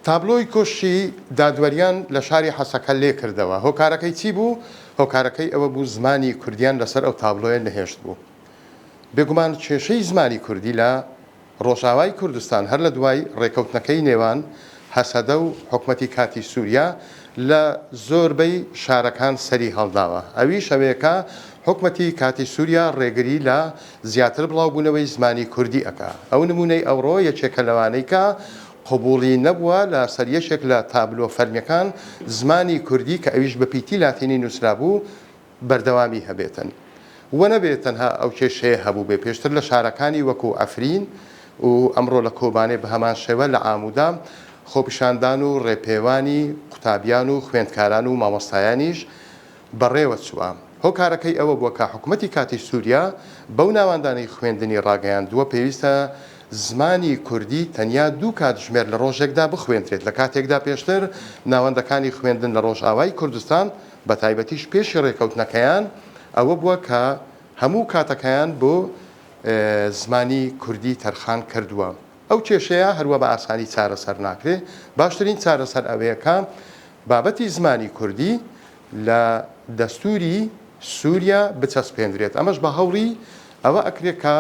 تابلۆی کۆشکی دادوەریان لە شاری حەسەکە لێکردەوە، هۆکارەکەی چی بوو؟ هۆکارەکەی ئەوە بوو زمانی کوردیان لەسەر ئەو تابلۆیە نەهێشتبوو. بێگومان کێشەی زمانی کوردی لە ڕۆژئاوای کوردستان هەر لە دوای ڕێکەوتنەکەی نێوان هەسەدە و حکومەتی کاتی سوریا لە زۆربەی شارەکان سەری هەڵداوە ئەویش ئەوەیە کە حکومەتی کاتی سوریا ڕێگری لە زیاتر بڵاوبوونەوەی زمانی کوردی ئەکا ئەو نمونەی ئەوڕۆ یەکێکە لەوانەی کە قبوڵی نەبووە لە سەر یەکێک لە تابلۆ فەرمیەکان زمانی کوردی کە ئەویش بە پیتی لاتینی نوسرابوو بەردەوامی هەبێتن و نەبێ تەنها ئەو کێشەیە هەبووبێ پێشتر لە شارەکانی وەکو عەفرین و ئەمڕۆ لە کۆبانێ بەهەمان شێوە لە عامودا خۆپیشاندان و ڕێپێوانی قوتابیان و خوێندکاران و مامۆستایانیش بەڕێوە چووە. هۆکارەکەی ئەوە بووە کە حکومەتی کاتی سوریا بەو ناوەندانەی خوێندنی ڕاگەیاندووە پێویستە زمانی کوردی تەنیا دوو کاتژمێر لە ڕۆژێکدا بخوێندرێت لە کاتێکدا پێشتر ناوەندەکانی خوێندن لە ڕۆژئاوای کوردستان بەتایبەتیش پێشی ڕێکەوتنەکەیان ئەوە بووە کە هەموو کاتەکەیان بۆ زمانی کوردی تەرخان کردووە. ئەو کێشەیە هەروا بە ئاسانی چارەسەر ناکرێ، باشترین چارەسەر ئەوەیە کە بابەتی زمانی کوردی لە دەستووری سووریا بچەسپێندرێت، ئەمەش بە هەوڵی ئەوە ئەکرێ کە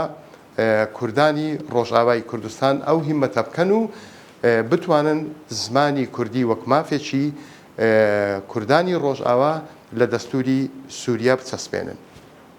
کوردانی ڕۆژئاوای کوردستان ئەو هیممەتە بکەن و بتوانن زمانی کوردی وەک مافێکی کوردانی ڕۆژئاوا لە دەستووری سووریا بچەسپێنن.